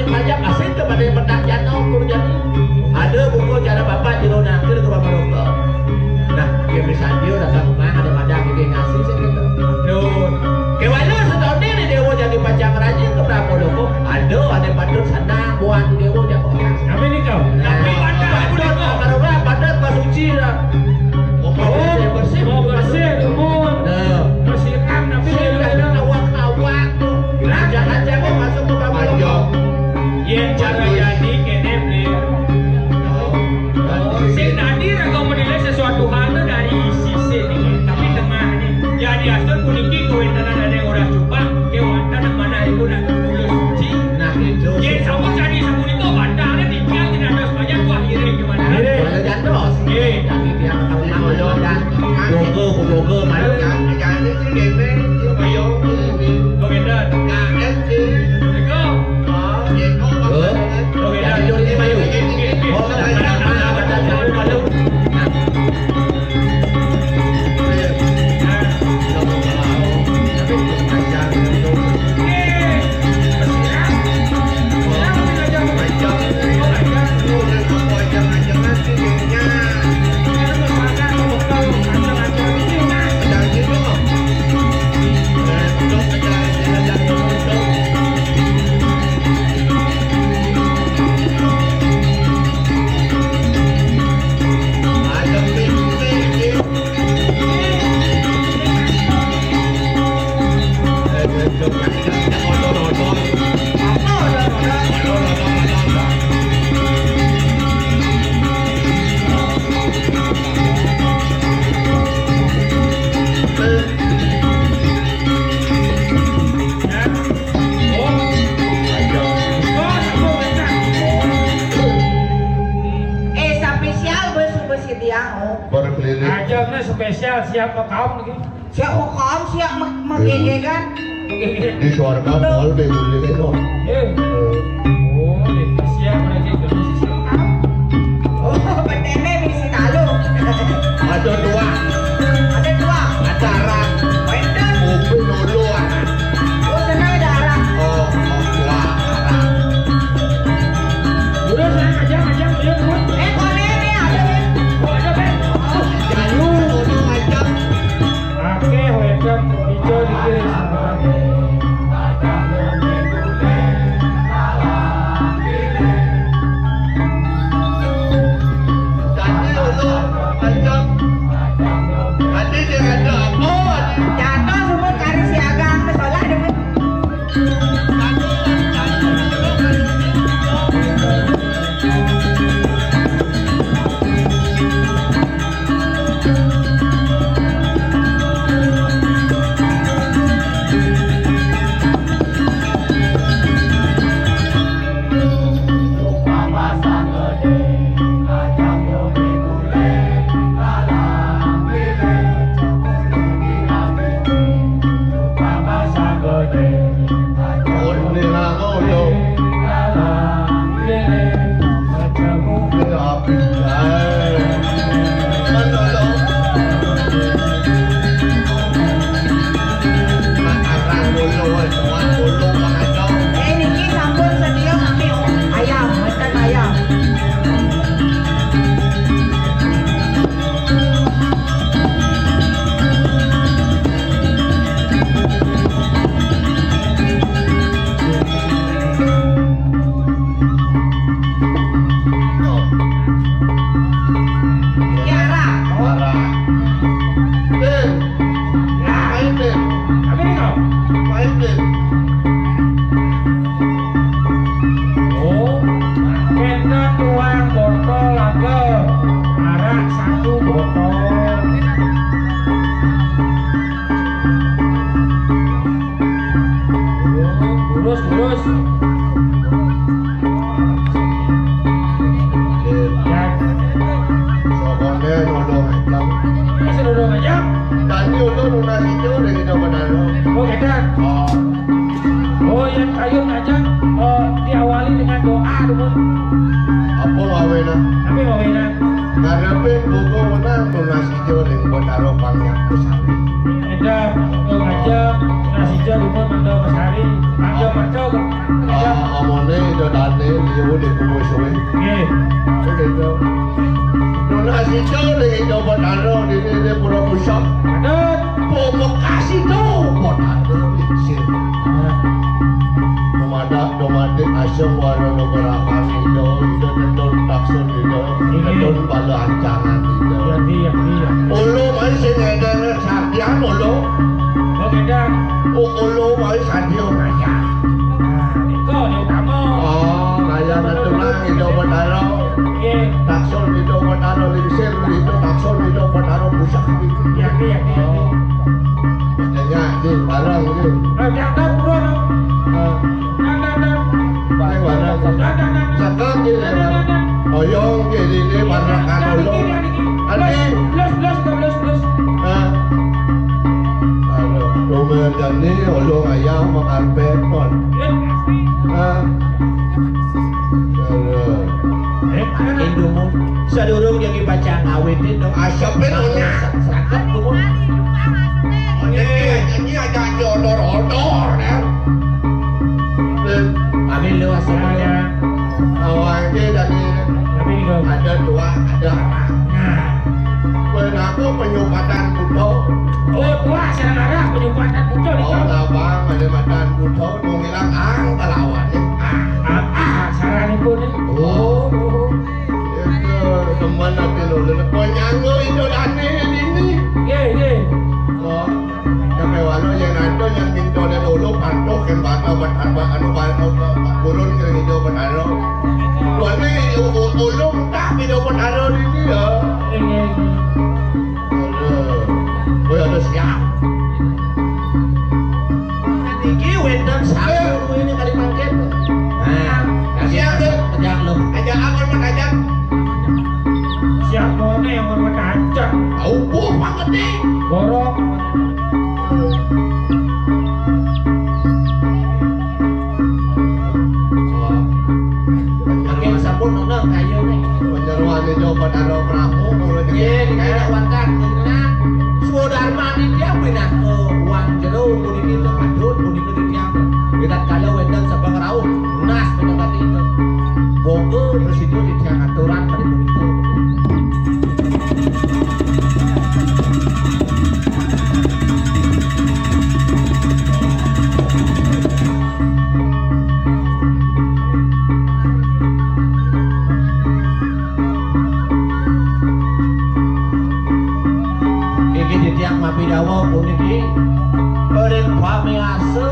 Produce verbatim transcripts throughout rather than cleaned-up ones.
Pajak asing kepada yang pendak jana ukur jani. Ada buku cara bapak jero nangkir ke bapak rokok. Nah, dia bisa dia datang rumah ada pada kita ngasih sih gitu. Aduh. Kewala setahun ini dewa jadi pajak rajin ke Prabu Loko. Ada ada patut sana buat di dewa jago. Tapi ni kau. Tapi patut aku patut dah kau. Kalau orang patut pas suci lah. Oh, bersih, bersih. Oh, bersih, dumun. Nah. Bersih kan, tapi sih dia ada awak-awak tu. Raja-raja mau masuk ke Prabu Loko. Yen cara jadi kene, Bli. Sing tadi raga menilai sesuatu hal tu dari isi sih ni, tapi tengah ni. Jadi asal puniki kawentanan ada yang orang cuba, kewatan yang mana itu nak tulus suci. Nah, itu. Yen sama jadi sapunika batal, tinggal tidak ada sebanyak buah iring di mana. Iring. Ada jantos. Eh. Jadi dia akan menang, ada. Boga, boga, malu. Jadi si Dene, si Mayo, si Ini. Oke, dah. Nah, eh, si. Assalamualaikum. Eh, spesial bos, bos dia, oh. Berkeliling. Aja nih spesial siapa kamu nih? Siapa kamu, siapa mak-, mak gege kan? Di suarga mall be boleh kok. Eh. Oh, di siapa lagi? Di siapa kamu? Oh, betene bisi talu. Ada dua. Ada dua. Ada arak. Wenten. Kopi dulu arak. Oh, senang ada arak. Oh, oh, dua arak. Udah, saya ajak, ajak, dia buat. Eh, boleh nih, ada nih. Oh, ada, Ben. Oh, jalu, ngomong ajak. Akeh wédok ijo dikiris. Jatuh sumur kari siaga, wis olah demi. Eh, niki sampun sedia nami ayam, wénten ayam. Kiara. Kiara. Eh, pait, Pit. Kami ni kau. Pait, Pit. Oh, wénten tuang botol lager. Arak satu botol. Lurus, lurus. Ya. Sokoné nodong ancam. Masih nodong ancam? Tadi udah nunas ijo dari kita benar. Oh, kita. Oh. Oh, yang kayu aja, eh, diawali dengan doa dulu. Apa ngawéna? Tapi ngawéna. Ngarepin buku menang nunas ijo ning Betara Pangnyakti Sari. Éda, untung aja, nasi ijo dulu mangga Mas Hari. Mangga mercok. Ah, amoné, Tane liu di kubur suwe. Nggih. Gitu. Nunas itu di Indo Betara di, di, di Pura Pusok. Betul. Pembekas itu Betara lingsir. Nah. Pemadak domati asem warna nugerakan itu, itu tentu taksun itu, tentu bala ancangan itu. Iya, iya, iya. Ulu masih ngedeng sakian ulu. Oh, ngedeng. U-, ulu masih sadio ngajak. Nah, iko yang utama. Oh, kaya ngetunang Indo Betara. Iya. Taksun Indo Betara lingsir, itu taksun Indo Betara pusaka. Iya, iya, iya. Oh. Makanya, di barang, di. Eh, jangan turun, no. Ah. Jangan, jangan. Paling barang. Jangan, jangan. Sakit, di. Jangan, jangan. Oyong, di, di, di, barang, kan, oyong. Adi. Los, los, los, los. Ah. Aduh, rumah jani, ulu ayam, makan peton. Ah. Aduh. Eh, Indomu. Sadurung jadi baca ngawitin dong. Asapin, Unya. Serakat, Dumun. Ini, ini ada odor-odor, ya. Amin lu asapin. Awalnya dari ada dua, ada anak. Nah. Penaku penyumpatan buto. Oh, tua, sareng arah penyumpatan buto, nih, oh, Kang. Labang, penyumpatan buto, mau ngilang ang kelawan, ya. Ah, ah, ah, saranipun, nih. Oh. Itu teman nanti dulu. Penyanggo itu nanti ini. Iya, iya. Oh. Sampai walau yang nanti yang pintu dan ulu patuh kan bakal bertambah anu bakal turun ke hijau bertaro. Tuan ini u-, u-, ulung tak hijau bertaro ini ya. Aduh. Oh ya, udah siap. Niki wénten sampun ini kali mangkin. Nah, siap, Dek. Pejak lu. Aja aman, Mat, aja. Siap, mone yang hormat aja. Upuh banget nih. Borok. Angin sampun nuna kayu nih. Penyeruan itu pada lo perahu, kalau iya, di kaya wantan, benar. Swadarman ini dia pinah ke uang jero, puniki teng Padun, puniki di tiang. Kita kalau wénten sebab rauh, nas pinah kati itu. Boga presidio di tiang aturan pada puniki. Inggih titiang mapidawa puniki ring pamiarsa,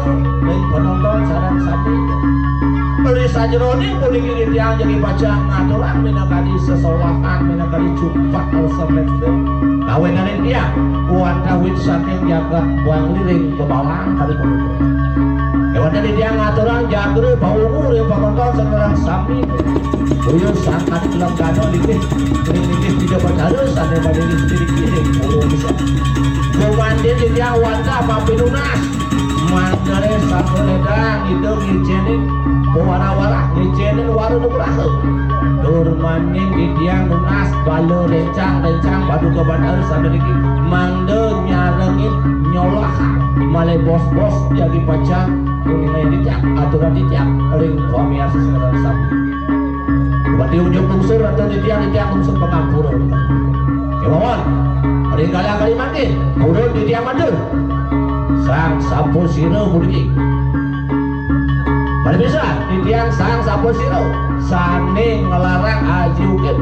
ring penonton sareng sami. Ring sajeroning puniki titiang jagi pacang ngaturang minakadi sesolahan, minakadi jumpa resep. Kawéntenan tiang wantah wit saking jagat Bangli ring Bebalang kadi punika. Kéwanten tiang ngaturang jagra pawungu ring panonton sareng sami. Boya sangkan kelem dana nitih, ring nitih Ida Batara sané badé ring nitih ring pura bisa. Gumanten tiang wantah mapinunas. Mangkare sapunika ida ngicénin wara-wara, ngicénin wara nugraha. Tur maning titiang nunas bala rencang-rencang Paduka Batara sané niki mangda nyarengin nyolahang malih bos-bos jagi pacang uninga titiang aturan titiang ring pamiarsa sareng sami. Bupati Ujung Lungsur, ratu titiang, titiang lungsur pangampura. Kémawon, ring kala kali mangkin, purun titiang matur. Sang Sampun Sira puniki. Pada bisa, titiang Sang Sampun Sira, sané nglarang aji ukir.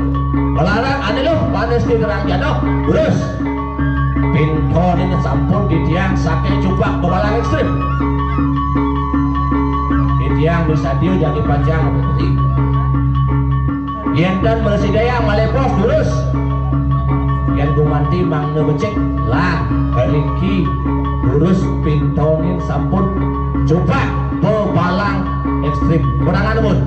Nglarang ané luh, panesti terang jatuh. Terus, pintonin sampun titiang saking jubak Bebalang Ekstrim. Titiang misadia jagi pacang mabukti. Yén tan mrasidayang malih bos durus. Yén gumanti mangda becik, lah, riki durus pintonin sampun jubak Bebalang Ekstrim. Kurangan pun.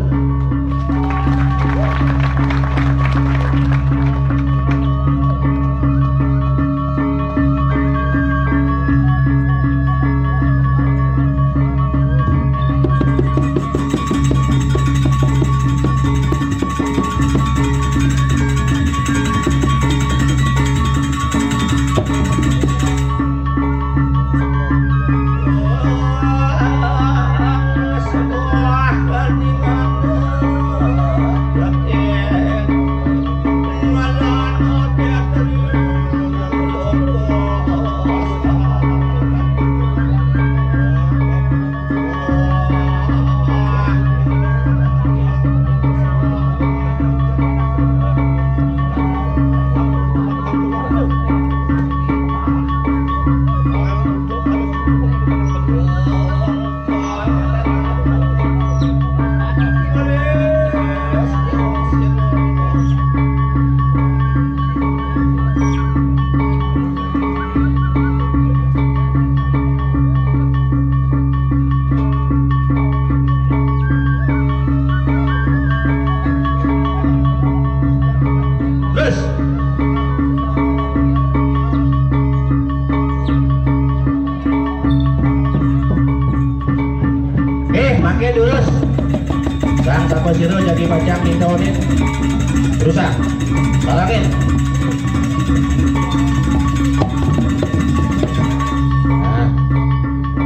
Mangké durus. Sang sapa sira jagi pacang minta onin. Terusang. Barangin. Nah.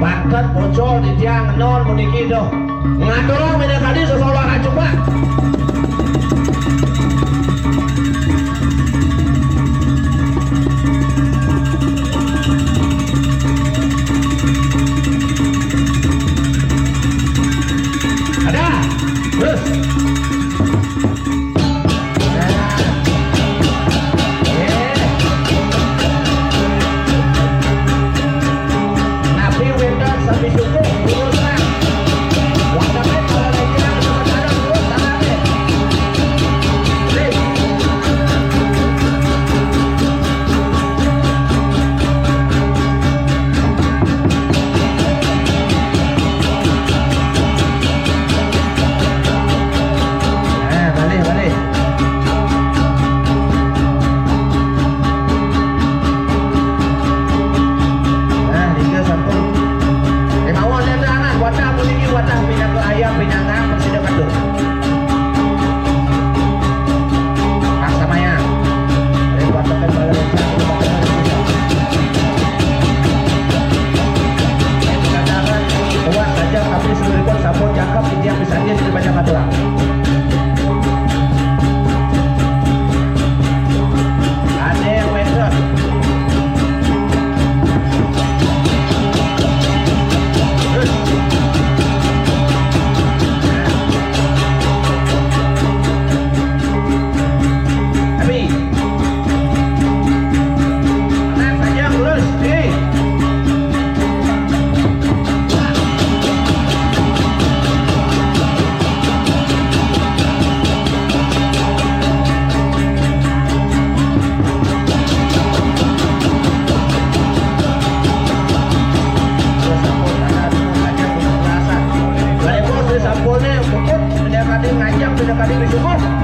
Banten bocor di tiang enon puniki, duh. Ngaturang minangkadi sesolahan coba. Ada. Terus. Nah, balik, balik. Nah, tiga sampun. Kemawon enten anak, wadah puniki, wadah pinaka ayam, pinaka, prasida katur. Aksamaya. Ring watekan balai desa, Kecamatan Kuah saja, tapi seluruhipun sampun cakep, titiang pisan nggih, sida panjang aturang. Ade Wendra. Tapi. Tenang saja, terus. Eh. Sampun, sampun, sampun, sampun, sampun, sampun, sampun, sampun, sampun, sampun, sampun, sampun, sampun, sampun, sampun,